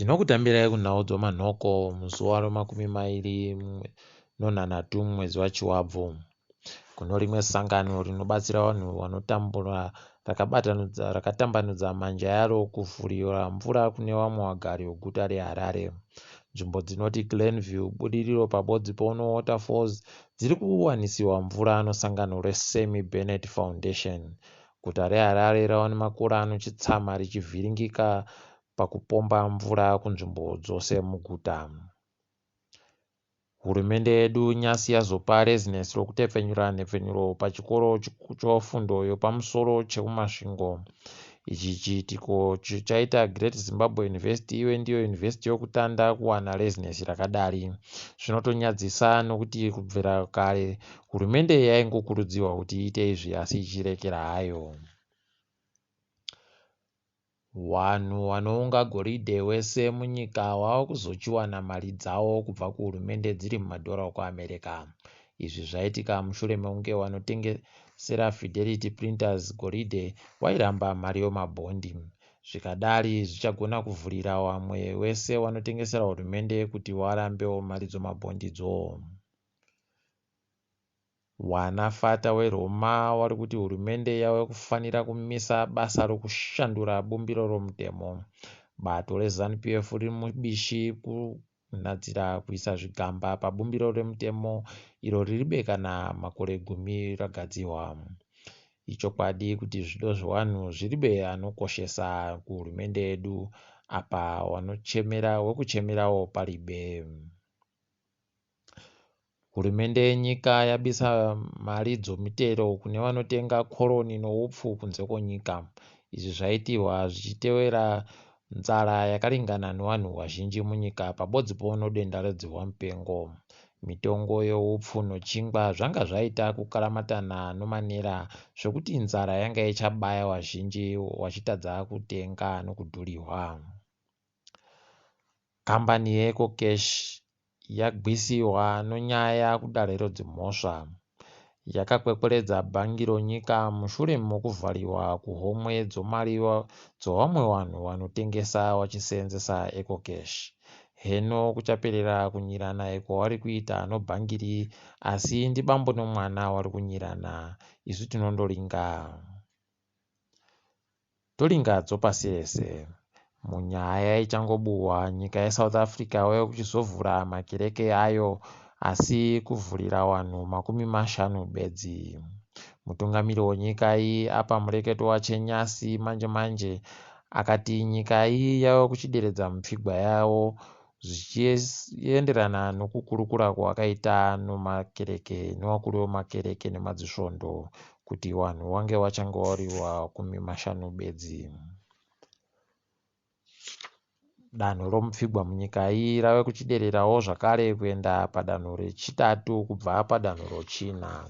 Tinokutambirai kunhau dzomanhoko muzuva remakumi mairi nonhanhatu mumwedzi waChivabvu. Kuno rimwe sangano rinobatsira vanhu vanotambura rakabatanudza rakatambanudza manja aro kuvhurira mvura kune vamwe vagari veguta reHarare. Nzvimbo dzinoti Glen View, Budiriro pabodzi pono Waterfalls dziri kuwanisiwa mvura nesangano reSammy Bennett Foundation. Guta reHarare rava nemakore anochitsama richivhiringika pakupomba mvura kunzvimbo dzose muguta. Hurumende yedu nyasi yazopa rezinesi rokutepfenyura nhepfenyuro pachikoro chefundo yepamusoro chekuMasvingo. Ichi chiitiko chichaita Great Zimbabwe University ive ndiyo yunivhesiti yokutanga kuwana rezinesi rakadari. Zvinotonyadzisa nokuti kubvira kare hurumende yaingokurudzirwa kuti iite izvi asi ichirekera hayo. Wanhu wanounga goridhe wese munyika wava kuzochiwana mari dzavo kubva kuhurumende dziri mumadhora ekuAmerica. Izvi zvaitika mushure mekunge wanotengesera Fidelity Printers goridhe wairamba mari yemabhondi. Zvikadari zvichagona kuvhurira vamwe wese wanotengesera hurumende kuti warambewo mari dzemabhondidzo. Wana fata weRoma wari kuti hurumende yave kufanira kumisa basa rokushandura bumbiro romutemo. Bato reZanu PF riri mubishi kunhadzira kuisa zvigamba pabumbiro remutemo iro riribe kana makore gumi ragadzirwa. Ichokwadi kuti zvido zvevanhu zviribe anokoshesa kuhurumende yedu apa wanochemera wekuchemerawo paribe. Hurumende yenyika yabisa mari dzomitero kune vanotenga koroni noupfu kunze kwenyika. Izvi zvaitirwa zvichitevera nzara yakaringana nevanhu vazhinji munyika pabodzi nedenda redzihwa mupengo. Mitongo youpfu nochingwa zvanga zvaita kukaramatana nomanera zvokuti nzara yanga ichabaya vazhinji vachitadza kutenga nokudhurihwa. Kambani yeEcoCash yagwisiwa nonyaya kudare redzimhosva. Yakakwekweredza bhangi ronyika mushure mokuvhariwa kuhomwe dzomari dzovamwe vanhu vanotengesa vachiseenzesa EcoCash. Heno kuchaperera kunyirana kwavari kuita nobhangiri asi ndibambo nomwana vari kunyirana isu tinondoringa. Toringa dzopasi rese. Munyaya ichangobuhwa nyika yeSouth Africa yave kuchizovhura makereke ayo asi kuvhurira vanhu makumi mashanu bedzi. Mutungamiri wenyika iyi apa mureketo wache nyasi manje manje akati nyika iyi yave kuchideredza mupfigwa yavo zvichienderana nokukurukura kwavakaita nomakereke nevakuru vemakereke nemadzisvondo kuti vanhu vange vachange vari makumi mashanu bedzi. Danho romupfigwa munyika iyi rave kuchidererawo zvakare kuenda padanho rechitatu kubva padanho rechina.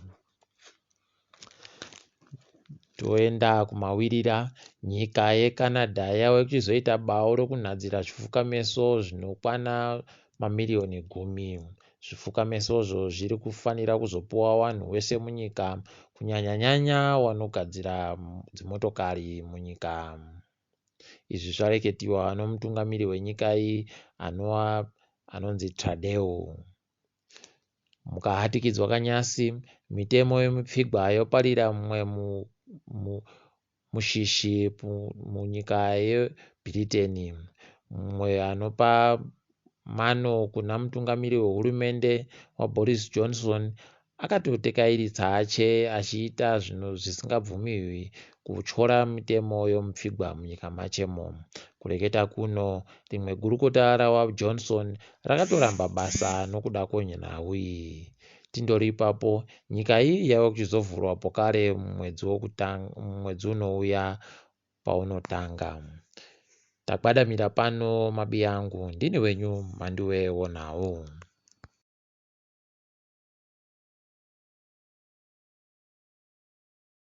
Toenda kumawirira nyika yeCanada yave kuchizoita bao rokunhadzira zvifukameso zvinokwana mamiriyoni gumi. Zvifukamesozvo zviri kufanira kuzopuwa vanhu wese munyika kunyanya-nyanya vanogadzira dzimotokari munyika. Izvi zvareketiwa nomutungamiri wenyika iyi anova anonzi Trudeau. Mukahatikidzwa kanyasi mitemo yemupfigwa yoparira mumwe mushishi munyika yeBritain. Mumwe anopa mano kuna mutungamiri wehurumende vaBoris Johnson akatotekaira hache achiita zvinhu zvisingabvumirwi kutyora mitemo yomupfigwa munyika machemo. Kureketa kuno rimwe gurukota ravaJohnson rakatoramba basa nokuda kwenhau iyi. Tindori ipapo nyika iyi yava kuchizovhurwa pokare mumwedzi unouya paunotanga. Tagwadamira pano mabiyangu ndini wenyu Mhanduwe wonhau.